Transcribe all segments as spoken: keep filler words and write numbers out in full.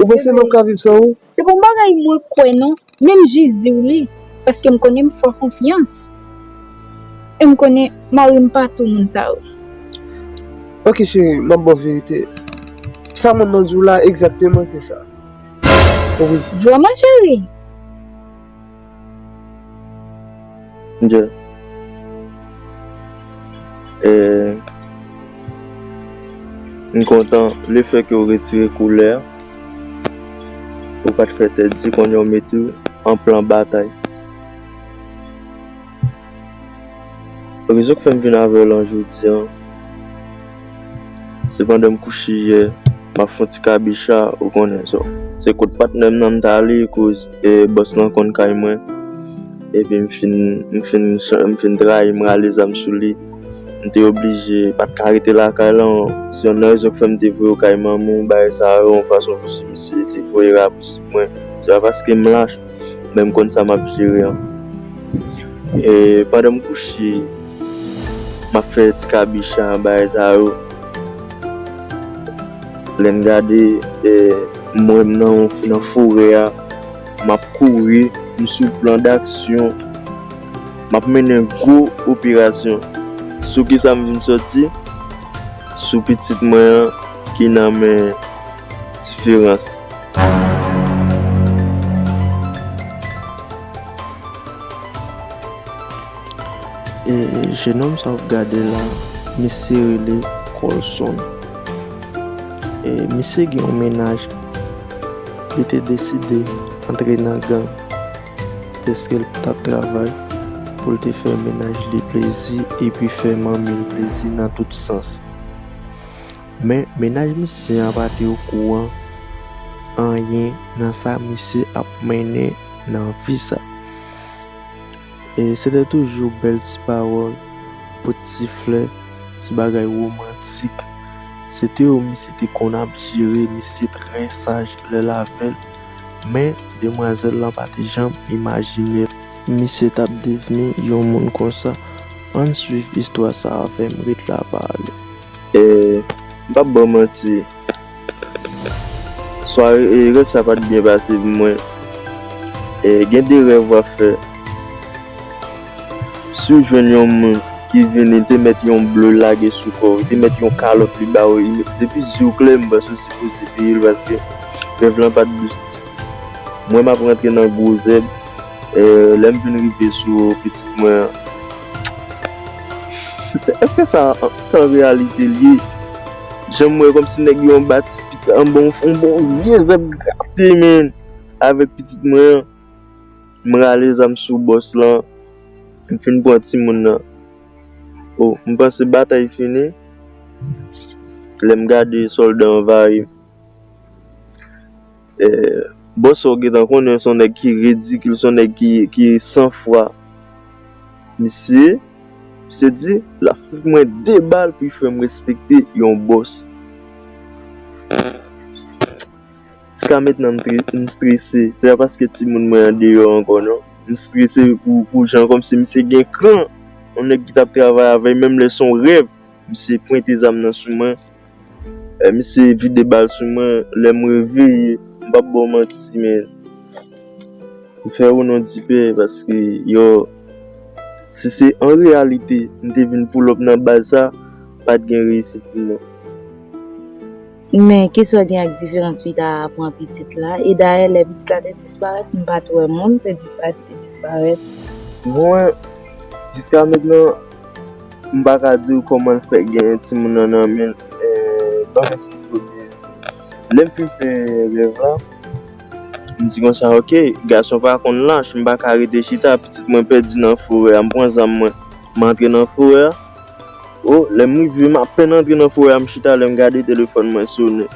Bon, se m ap ka viv san ou? Se pa yon bagay mwen kwè non, men m jis di w li, paske m konnen m fè w konfyans. E m konnen mari m pa tou moun sa yo. Ok cheri, m ap ba w verite. Sa mwen nan di w la egzakteman se sa. Wi. Vrèman cheri? Yeah. E, m kontan lefètke w retire koulè a, ou pa t fè tèt di, kounye a w mete w an plan batay. Rezon k fè m vin avè w lan jodi a, se pandan m kouche yè, m ap fè yon ti kabicha, ou konnen sa. Se kot patnè m nan m t ale, koz e, bòs lan konn kay mwen. Epi m fin, m fin, m fin trayi, m rale zam sou li. M te oblije, pa t ka rete lakay lan. Se youn nan rezon k fè m te voye w kay manman w, bagay sa yo, yon fason pou si misye te voye rapousib mwen. Se pa paske m lach, men m konn sa m ap jere an. E, pandan m kouche, m ap fè ti kabicha, bagay sa yo. Lè m gade, e, m wè m nan, nan forè a, m ap kouri, m sou plan d'action, m ap mennen gwo operasyon. Sou kisa m vin sòti? Sou pitit mwen an ki nan men Diferans. E, jenòm sa w ap gade la, misye rele Colson. E, misye gen yon mennaj, li te deside antre nan gang, dèske l t ap travay pou l te fè mennaj li plezi epi fè manmi l plezi nan tout sans. Men, mennaj misye an pa te okouran anyen nan sa misye ap mennen nan vi sa. E se te toujou bèl ti pawòl, bout ti flè, ti bagay womantik. Se te yo misye te konn ap jere, misye trè saj lè l avè l. Men, demwazèl lan pa te janm imajine misye t ap devni yon moun konsa. Ann swiv istwa sa avè m, ret la pa ale. E, m p ap ba w manti, sware, e, rèv sa pa t byen pase pou mwen. E, gen de rèv w ap fè. Si w jwenn yon moun ki vini, te mèt yon ble lage sou kò w, te mèt yon kalòt li ba w, depi zye w klè, m panse w sipoze peye l paske rèv lan pa t dous. Mwen, m ap rantre nan gwo zèb, e, lè m vin rive sou pitit mwen an. Se, èske sa, sa an reyalite l ye? Jan m wè kòmsi nèg yo anba ti pit la, anba yon, yon bon vye zèb grate, men, avèk pitit mwen an. M rale zam sou bòs lan, m fin pran timoun nan. O, m panse batay fini. Lè m gade sòlda anvayi m. E, bòs sa w gentan konnen se yon nèg ki ridikil, se yon nèg ki, ki san fwa. Misye, misye di, l ap fout mwen de bal pou l fè m respekte yon bòs. Jiska mentnan m tre-, m strese. Se pa paske timoun mwen andeyò ankò non. M strese pou, pou jan kòmsi misye gen kran. Yon nèg ki t ap travay avè l, menm lè se yon rèv, misye pwente zam nan sou mwen. E, misye vide bal sou mwen, lè m reveye, m p ap ba w manti, men m fè ou non dipè, paske, yo, si se an reyalite m te vin pull up nan baz sa, pa t gen reyisit pou mwen. Men, kisa w gen ak Diferans pita a pran pitit la? E dayè, lè pitit la te disparèt, m pa t wè moun, se disparèt li te disparèt. Mwen, jiska mentnan, m pa ka di w kòman l fè gen timoun nan nan men l. Ban m esplike w byen. Lè m fin fè rèv la, m di konsa, ok, gason pa konn lach, m pa ka rete chita, pitit mwen pèdi nan forè a, m pran zam mwen, m antre nan forè a. O, lè m rive, m apèn antre nan forè a, m chita, lè m gade telefòn mwen sonnen.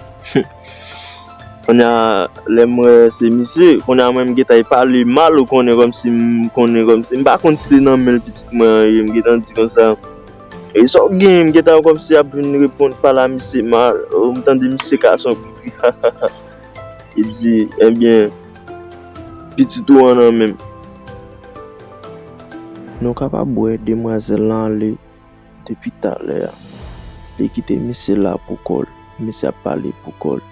Kounye a, lè m wè se misye, kounye a mwen m gentan pale mal, ou konnen kòmsi m konnen kòmsi, m pa konn si se nan men l pitit mwen an ye, m gentan di konsa. E sa w gen, m gentan kòmsi ap vin reponn pale a misye mal, o, m tande misye kase yon kout ri. Li di, ebyen, pitit ou an nan men m. Nou kapab wè demwazèl lan ale depi talè a. Li kite misye la pou kò l, misye ap pale pou kò l,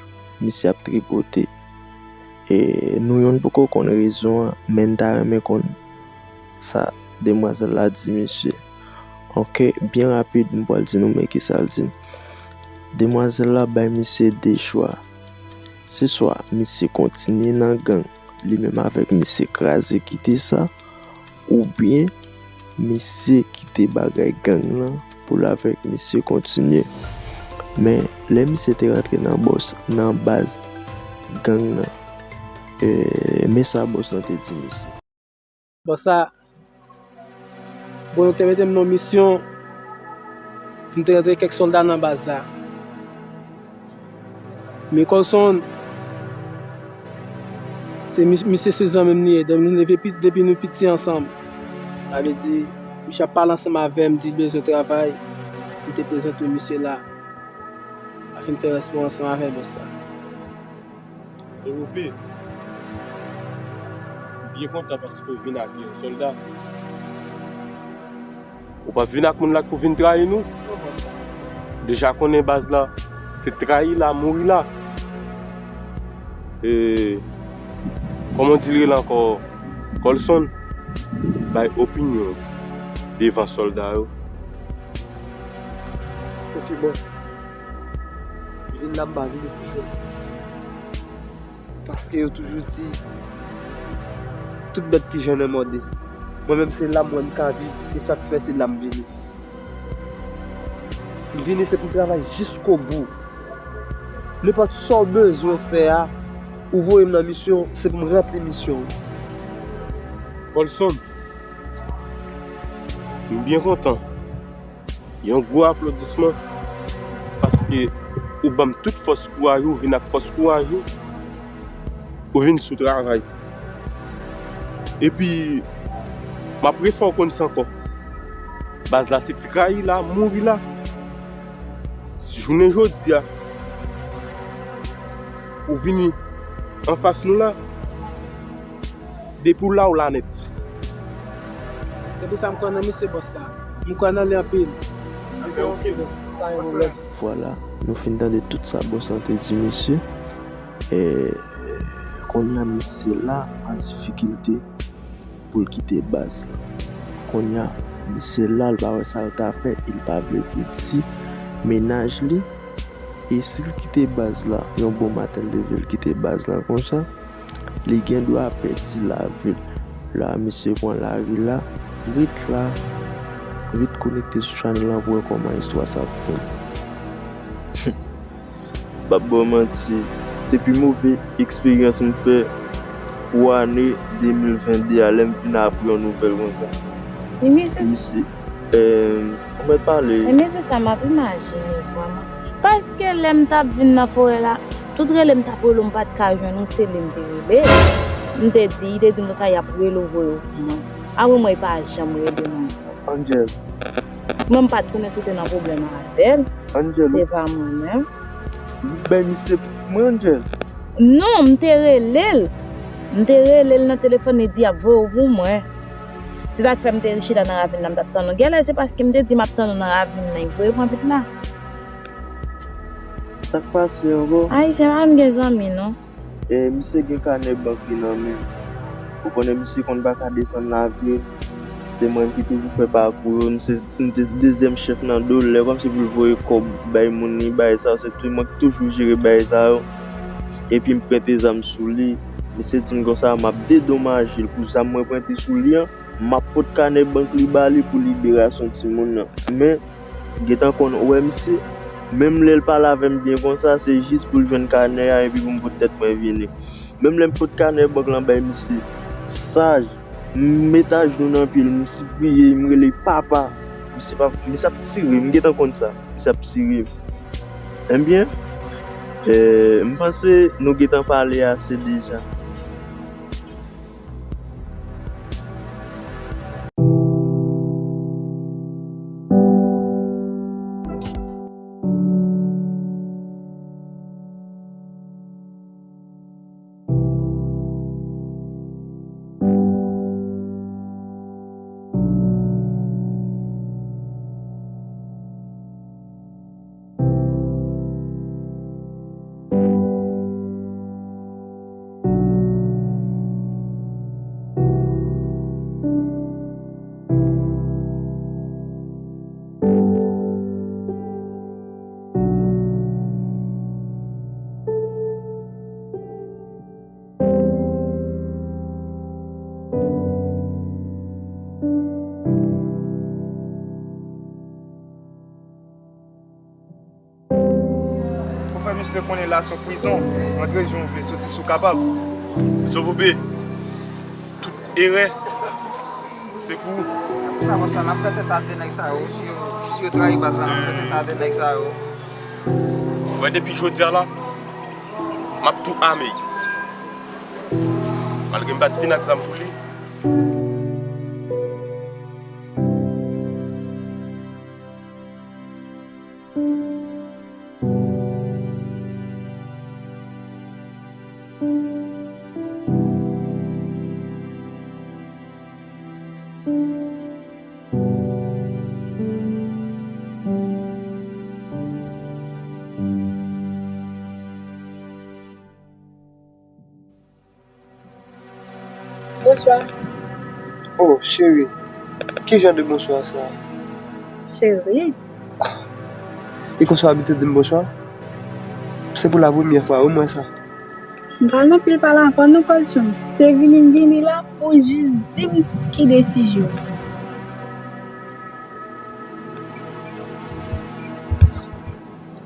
misye ap tripote. E nou yonn poko konn rezon an, men n ta renmen konn sa demwazèl la di misye. Oke, byen rapid, m pral di nou men kisa l di n. Demwazèl la bay misye de chwa. Se swa misye kontinye nan gang, li menm avèk misye kraze kite sa, oubyen misye kite bagay gang lan pou l avèk misye kontinye. Men, lè misye te rantre nan bòs, nan baz gang nan, e, men sa bòs lan te di misye. Bòs la, bon, yo te mete m nan misyon pou m te rantre kèk sòlda nan baz la. Men Colson, se mis- misye se zanmi m li ye. Depi nou leve pit- depi nou piti ansanm. Sa vle di, misye ap pale ansanm avè m, di l bezwen travay. M te prezante misye la. N a fin fè rès mwen ansanm avè bòs la. Ewope, m byen kontan paske w vin ak yon sòlda. Ou p ap vin ak moun la k pou vin trayi nou. Ou deja konnen baz la, se trayi la, mouri la. E, kòman w di l rele ankò? Colson, bay opinyon w devan sòlda yo. Ok bòs. Vin la m pa vini pou jwe. Paske yo toujou di tout bèt ki jennen mòde. Mwen menm se la m wè m ka viv, se sa k fè se la m vini. M vini se pou m travay jiskobou. Nenpòt sa w bezwen fè a, ou voye m nan misyon, se pou m ranpli misyon. Colson, m byen kontan. Yon gwo aplodisman paske ou ban m tout fòs kouraj ou, vin ak fòs kouraj ou, ou vin sou travay. Epi, m ap refè w konn sa ankò. Baz la se trayi la, mouri la. Si jounen jodi a, ou vini anfas nou la, depi w la, w la nèt. Se pou sa m kwè nan misye bòs la. M kwè nan li anpil. Anpil, anpil. Pa gen pwoblèm. Vwala, nou fin tande tout sa bòs lan te di misye. E kounye a misye la an difikilte pou l kite baz la. Kounye a misye la, l pa wè sa l ka fè, e l pa vle pèdi mennaj li. E si l kite baz la, yon bon maten l leve l kite baz la konsa, li gen dwa pèdi lavi l. La misye pran lari la, ret la, ret konekte sou chanèl lan pou wè kòman istwa sa ap fini. M p ap ba w manti, se pi move eksperyans m fè pou ane de mil venn de a lè m vin aprann yon nouvèl konsa. Li mize. Misye, eh, ou mèt pale. Men mize sa m ap imajine vrèman. Paske lè m t ap vin nan forè la, tout rele m t ap rele w, m pa t ka jwenn ou, se li m te rele. M te di, li te di m konsa y ap rele w, voye w pou mwen. Apre mwen, li pa janm rele m ankò. Angel. Mwen, m pa t konnen si w te nan pwoblèm avè l. Angel. Se pa mwen menm. Ou bay misye pitit mwen, Angel. Non, m te rele l. M te rele l nan telefòn, li di y ap voye w pou mwen. Se sa k fè m te chita nan ravin nan, m t ap tann ou. Genlè se paske m te di m ap tann ou nan ravin nan, li voye m anvit la. Sa k pase ankò? Ayisyen pa janm gen zanmi, non. E misye gen kanè bank li nan men l. Ou konnen misye konn pa ka desann lavil. Se mwen ki toujou fè pakou yo. Misye se dezyèm chèf nan do l. Lè kòmsi pou l voye kòb bay moun li, bay sa, se tou mwen ki toujou jere bay sa yo. Epi m prete zam sou li. Misye di m konsa, m ap dedomaje l pou zam mwen prete sou li an. M ap pot kanè bank li ba li pou liberasyon timoun nan. Men, gentan konn wè misye, menm lè l pale avè m byen konsa, se jis pou l jwenn kanè a epi pou m pot tèt mwen vini. Menm lè m pot kanè bank lan bay misye, saj, m met ajnou nan pye l, m sipriye, m rele papa. Misye pa, misye ap tire, m gentan konn sa, misye ap tire. Ebyen, eh, m panse nou gentan pale ase deja. Se konnen la se yon prizon. Antre jan w vle, soti si w kapab. Sopope, tout erè, se pou ou. Pou sa, bòs la, n ap fè tèt a de nèg sa yo. Si yo, si yo trayi baz la, n ap fè tèt a de nèg sa yo. Wè, depi jodi a la, m ap tou ame. Malgre m pa t vin ak zam pou li. Bonswa. Oh, cheri, ki jan de bonswa sa? Cheri. E konsa w abitye di m bonswa? Se pou la premyè fwa wi m wè sa. M pa nan pil pale avè w non, Colson. Se vini m vini la pou w jis di m ki desizyon w.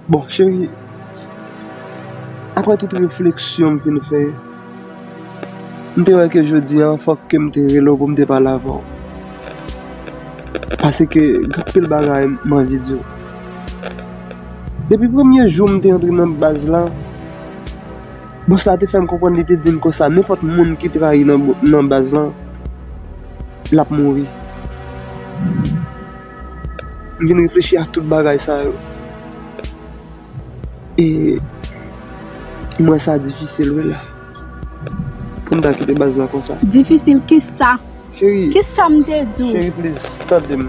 Bon, cheri, apre tout refleksyon m fin fè, m te wè ke jodi a, fòk ke m te rele w pou m te pale avè w. Paske gen anpil bagay m anvi di w. Depi premye jou m te antre nan baz la, bòs la te fè m konprann, li te di m konsa, nenpòt moun ki trayi nan, nan baz la, l ap mouri. M vin reflechi a tout bagay sa yo. E m wè sa difisil, wi, la. Pou m ta kite baz la konsa. Difisil kisa? Cheri, kisa m te di w? Cheri, please, tande m.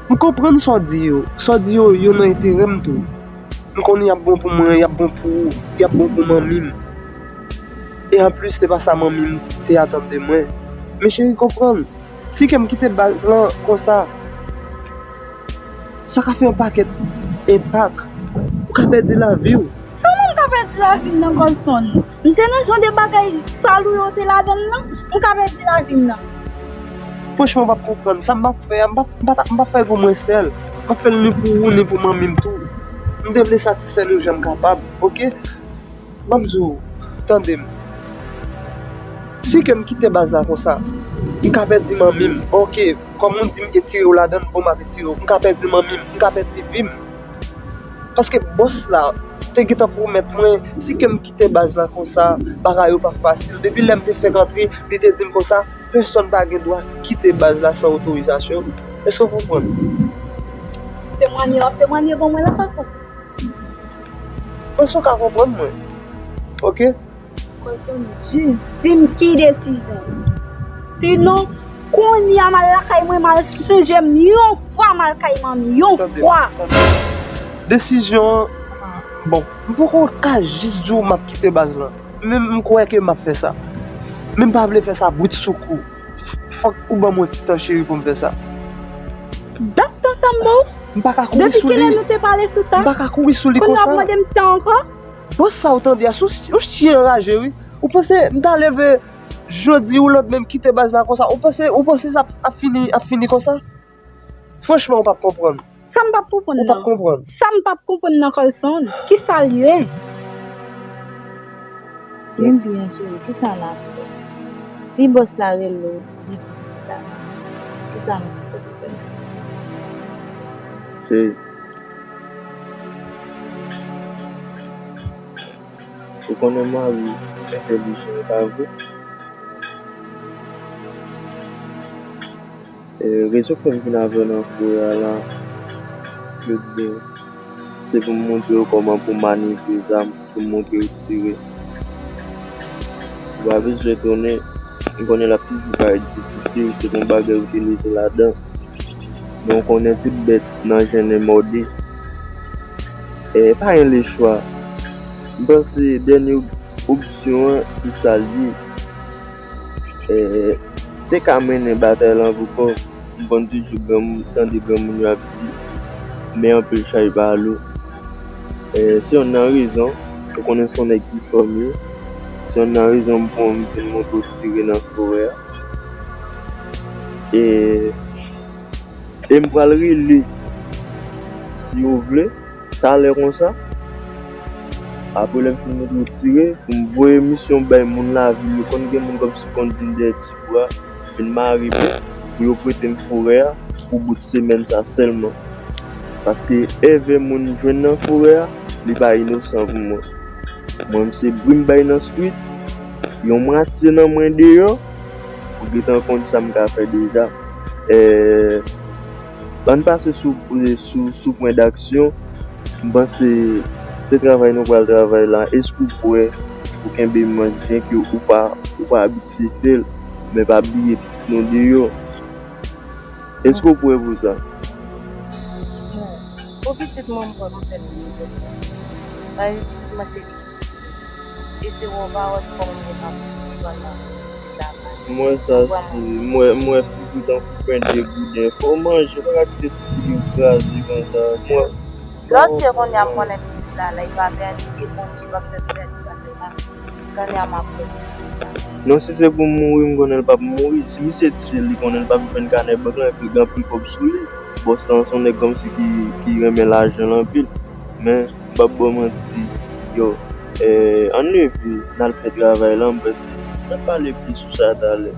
M konprann sa w di yo. Sa w di yo, yo nan enterè m tou. M konnen y ap bon pou mwen, y ap bon pou ou, y ap bon pou manmi m. E anplis, se pa sa manmi m te atann de mwen. Men cheri, konprann. Si ke m kite baz lan konsa, sa ka fè yon pakèt enpak. Ou ka pèdi lavi w. Kòman m ka pèdi lavi m nan, Colson? M te nan jan de bagay sal ou yo te ladan l nan, m ka pèdi lavi m nan. Franchman, m p ap konprann. Sa m p ap fè a, m p ap, m p ap, m p ap fè l pou mwen sèl. M ap fè l ni pou ou, ni pou manmi m tou. M te vle satisfè nou jan m kapab, oke? M ap di w, tande m. Si ke m kite baz la konsa, m ka pèdi manmi m. Oke, kòm ou di m etire w ladan l, bon, m ap etire w. M ka pèdi manmi m, m ka pèdi vi m. Paske bòs la te gentan pwomèt mwen, si ke m kite baz la konsa, bagay yo p ap fasil. Depi lè m te fèk antre, li te di m konsa, pèsonn pa gen dwa kite baz la san otorizasyon m. Èske w konprann? Temwanye, w ap temwanye ban mwen la fason. Èske w ka konprann mwen? Oke? Kòm sa, jis di m ki desizyon w. Sinon, kounye a m al lakay mwen, m al chanje m yon fwa, m al kay manmi yon fwa. Tande, tande. Desizyon an, bon, m poko ka jis di w m ap kite baz lan. Men m kwè ke m ap fè sa. Men m pa vle fè sa brit sou kou. Fòk ou ban m yon ti tan, cheri, pou m fè sa. Dat tan sa m ba w? M pa ka kouri sou li. Depi kilè nou te pale sou sa? M pa ka kouri sou li konsa. Kounye a w ap mande m tan ankò? Bon, sa w tande a, se yon, yon chyen anraje, wi. Ou panse m ta leve jodi ou lòt menm kite baz la konsa? Ou panse, ou panse sa ap, ap fini, ap fini konsa? Franchman, ou p ap konprann. Sa m p ap konprann nan? Ou p ap konprann. Sa m p ap konprann nan, Colson? Kisa l ye? Byen, byen, cheri, kisa n a fè? Si bòs la rele w, li di pitit la pa la, kisa nou sipoze fè? Cheri, ou konnen mari entèlijan, e pa vre? E, rezon k fè m vin avè w nan forè a la, yo di se pou m montre w kòman pou w manevre zam, pou m montre w tire. Ou pa bezwen etone, m konnen l ap toujou parèt difisil, se pou yon bagay ou te leve ladan. Men w konnen tout bèt nan jennen mòde. E, pa gen lechwa. M panse dènye op-, opsyon an, se sa l ye. E, te ka mennen batay la ankò. M konn toujou granmoun, tande granmoun yo ap di, men anpil chay pa lou. E, se youn nan rezon, ou konnen se yon nèg ki fò m ye. Se youn nan rezon m pran m vin montre w tire nan forè a. E, e m pral rele, si w vle, talè konsa, Apre lè m fin retire, pou m voye misyon bay moun lavil yo, konn gen moun kòmsi konn vin dèyè ti bwa, vin mare m, pou yo prete m forè a pou bout semèn sa sèlman. Paske èvè moun jwenn nan forè a, li pa inosan pou mwen. Mwen, m se bri m bay nan street, yon mwatye nan mwen deyò, ou gentan konn sa m ka fè deja. Eh, ann pase sou, sou, sou pwen d'aksyon. M panse se travay nou pral travay la. Èske w prè pou kenbe manch byen ke ou pa, ou pa abitye fè l, men pa bliye pitit nou deyò? Èske w prè pou sa? Bon, pou pitit mwen, m prè pou fè l byen. Paske pitit mwen se li. E se wè w pa wè kòman m gen pa pou di pandan pitit la pa. Mwen sa, si mwen, mwen figi tankou pen de gouden. Fò w manje, w pa ka kite ti figi w kraze konsa. Mwen, lòske kounye a m konnen pitit la, la, li pa pèdi, e Bondye p ap fè m pèdi bagay la. Kounye a m ap fè pitit la. Non, si se pou m mouri, m konnen l p ap mouri. Si misye di se li konnen l p ap jwenn kanè bank lan, epi l gen anpil kòb sou li, bòs lan se yon nèg kòmsi ki, ki renmen lajan l anpil. Men, m p ap ba w manti, yo, eh, ann leve, n al fè travay la, m panse n ap pale plis sou sa talè.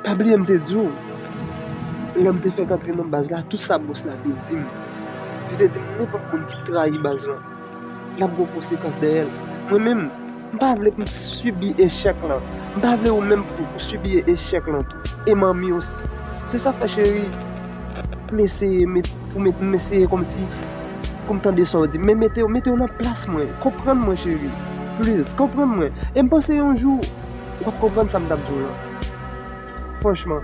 Pa bliye m te di w, lè m te fèk antre nan baz la, tout sa bòs la te di m. Li te di m nenpòt moun ki trayi baz lan, l ap gen konsekans dèyè l. Mwen menm, m pa vle pou m sibi echèk lan. M pa vle ou menm pou ou sibi echèk lan tou. E manmi osi. Se sa fè, cheri, m eseye met, pou met, m eseye kòmsi pou m tande sa w di m. Men mete w, mete w nan plas mwen. Konprann mwen, cheri. Please, konprann mwen. E m panse yon jou, w ap konprann sa m t ap di w lan. Franchman.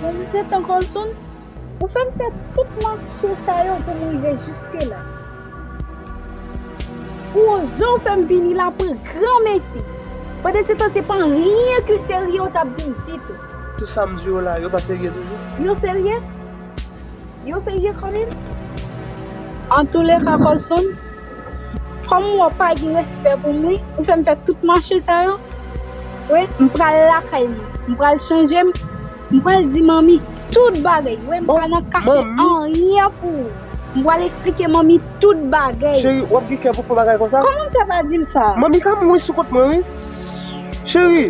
Mwen se tan Colson, ou fè m fè tout mache sa yo pou m rive jiske la. Ou oze w fè m vini la pran granmesi. Pandan se tan, se pa anyen ki serye w t ap di m ditou. Tout sa m di yo la, yo pa serye toujou? Yo serye? Yo serye kanmenm? Antouleka, Colson, kòm w wè w pa gen respè pou mwen, ou fè m fè tout mache sa yo. Wi, m pral lakay mwen. M pral chanje m. M pral di manmi tout bagay. Wi, m pa nan kache anyen pou ou. M pral esplike manmi tout bagay. Cheri, w ap gen kè pou fè bagay konsa? Kòman m fè pa di m sa? Manmi ka mouri sou kont mwen, wi. Cheri.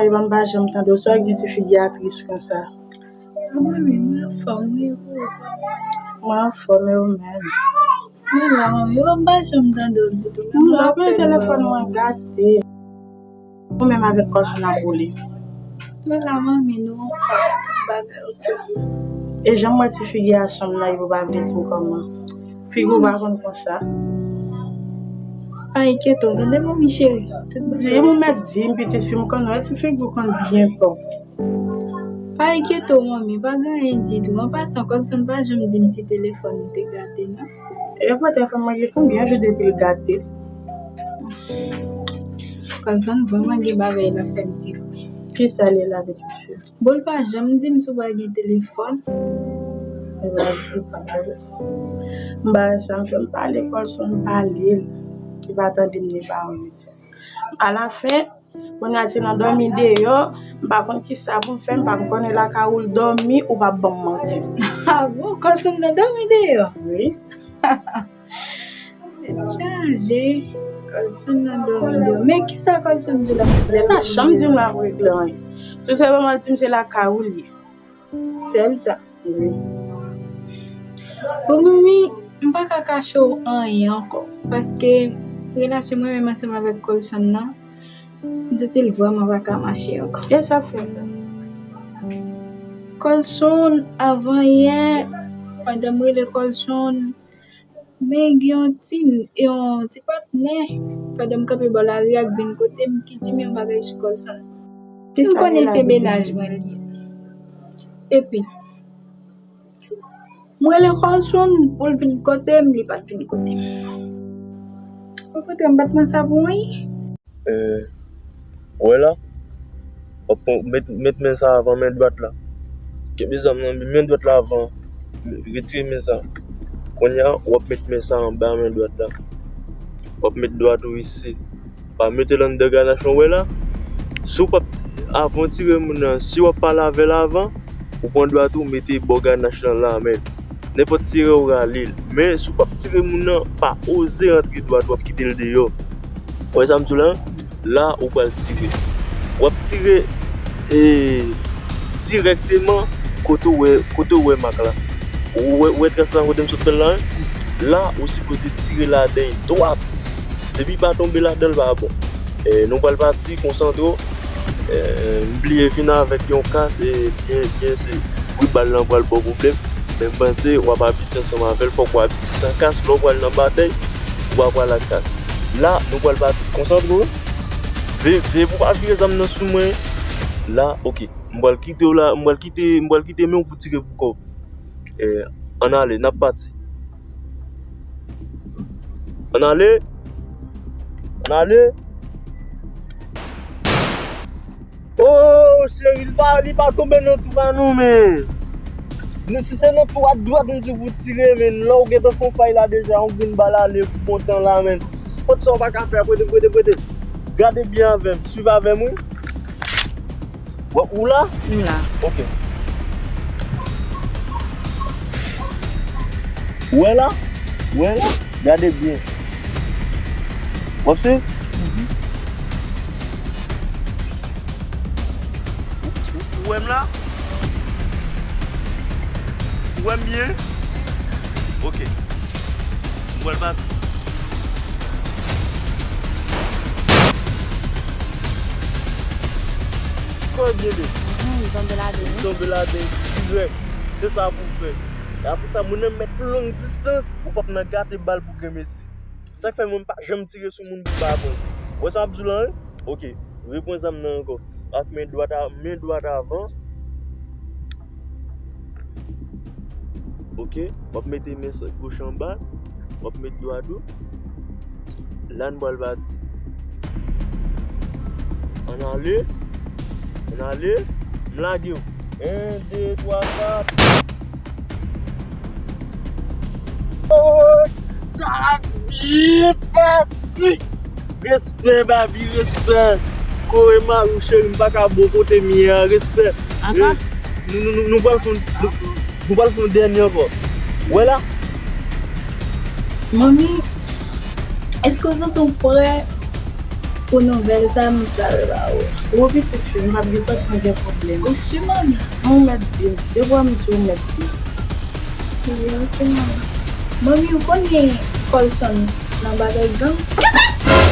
Epa m pa janm tande w, sa w gen ti figi a tris konsa? Mwen menm, mwen anfòm, wi, wi. Mwen anfòm, e ou menm? Mwen la, manmi, epa m pa janm tande w ditou, men mwen la, apèn telefòn mwen gate. Ou menm avèk kòl sou n ap boule. Mwen la, manmi, nou anfòm, tout bagay oke. E jan m wè ti figi a sanm nan, e ou pa vle di m kòman. Figi w pa konn konsa. Pa enkyete w, tande, manmi cheri. Tout bagay oke. Di m, ou mèt di m, pitit fi m, m konn wè ti figi w konn byen fò. Pa enkyete w, manmi, pa gen anyen ditou. An pasan, Colson pa janm di m si telefòn li te gate, non. E pou telefòn mwen gen konbyen jou depi l gate? Colson vrèman gen bagay l ap fè m, se vre. Kisa l ye la, pitit fi? Bon, l pa janm di m si w pa gen telefòn. Epa, epa, epa. M pa wè sa m fè, m pale Colson, m pale l. Li pa tande m, li pa wè m. Alafen, kounye a se nan dòmi deyò, m pa konn kisa pou m fè, m pa konnen lakay ou l dòmi, ou p ap ban m manti. Ah bon, Colson nan dòmi deyò? Wi. Tèt chaje, Colson nan dòmi deyò. Men kisa Colson di w la? Li pa janm di m l ap regle anyen. Tou sèlman l di m se lakay ou l ye. Sèl sa. Wi. Bon, manmi, m pa ka kache w anyen ankò. Paske relasyon mwen menm ansanm avèk Colson nan, m santi l vrèman pa ka mache ankò. E sa k fè sa? Colson, avan yè, pandan m rele Colson, men gen yon ti, yon ti patnè, pandan m kanpe bò lari a, k vin kote m, ki di m yon bagay sou Colson. M konnen se mennaj mwen li ye. Epi, m rele Colson pou l vin kote m, li pa t vin kote m. Ou kote m, m pa t pran sa pou anyen. Eh, ou wè la? W ap pran, met, met men sa avan men dwat la. Kenbe zam nan, men dwat la avan. Retire men sa. Kounye a, w ap met men sa anba men dwat la. W ap met dwat ou isi. Pa mete l anndan ganach lan, ou wè la? Si w p ap, avan w tire moun nan, si w ap pale avè l avan, ou pran dwat ou, mete bò ganach lan la, men nenpòt ti erè ou rale l. Men si w p ap tire moun nan, pa oze rantre dwat ou, w ap kite l deyò. Ou wè sa m di w la? La, ou pral tire. W ap tire, e, dirèkteman kote w wè, kote w wè mak la. Ou wè, ou wè tras la kote m sot fè l la, wi? La, ou sipoze tire ladan l dwat. Depi pa tonbe ladan l, pa bon. E, nou pral pati, konsantre w. E, m bliye vin avèk yon kas, e, byen, byen, se bri bal lan pral ba w pwoblèm. Men m panse w ap abitye ansanm avè l, fòk w abitye san kas, lè w pral nan batay, ou pa pral ak kas. La, nou pral pati, konsantre w. Veye, veye pou w pa vire zam nan sou mwen. La, oke. M pral kite w la, m pral kite, m pral kite men w pou tire pou kò w. Eh, ann ale, n ap pati. Ann ale. Ann ale. Oh, cheri, li pa, li pa tonbe nan twou a non, men. Men si se nan twou a dwat m di w pou tire, men lè w gentan fè yon fay la deja, yon grenn bal ale pou bon tan la, men. Fòt sa w pa ka fè, prete, prete, prete. Gade byen avè m, swiv avè m, wi. Ou la? M la. Ok. Ou wè la? Ou wè la? Gade byen. W ap swiv? Mhm. Ou, ou, ou wè m la? Ou wè m byen? Ok. M pral pati. Kò byen de. Mhm, li tonbe ladan, wi. Li tonbe ladan dirèk. Se sa pou w fè. E apre sa, moun nan mèt long distans, ou p ap nan gate bal pou granmesi. Sa k fè mwen m pa janm tire sou moun pou pa bon. Ou wè sa m ap di w la, wi? Ok. Repran zam nan ankò. Ak men dwat a, men dwat avan. Ok. W ap mete men sa, goch anba. W ap met dwat ou. La n pral pati. Ann ale. Ann ale. M lage w. En, de, twa, kat. Oh, sa byen pase. Respè, papi, respè. Kore mari w, cheri, m pa ka bo kote m ye a, respè. Aka? Eh, nou, nou, nou, nou pral fè yon, nou, nou pral fè yon dènye ankò. Wè la? Manmi, èske w santi w prè? Pou nouvèl sa m pral ba ou. Ou pitit fi, m p ap gen santi m gen pwoblèm. Ou si, manmi? Ou mèt di m. Depi w a m di, ou mèt di m. Wi, ok, manmi. Manmi, ou konnen Colson nan bagay gang?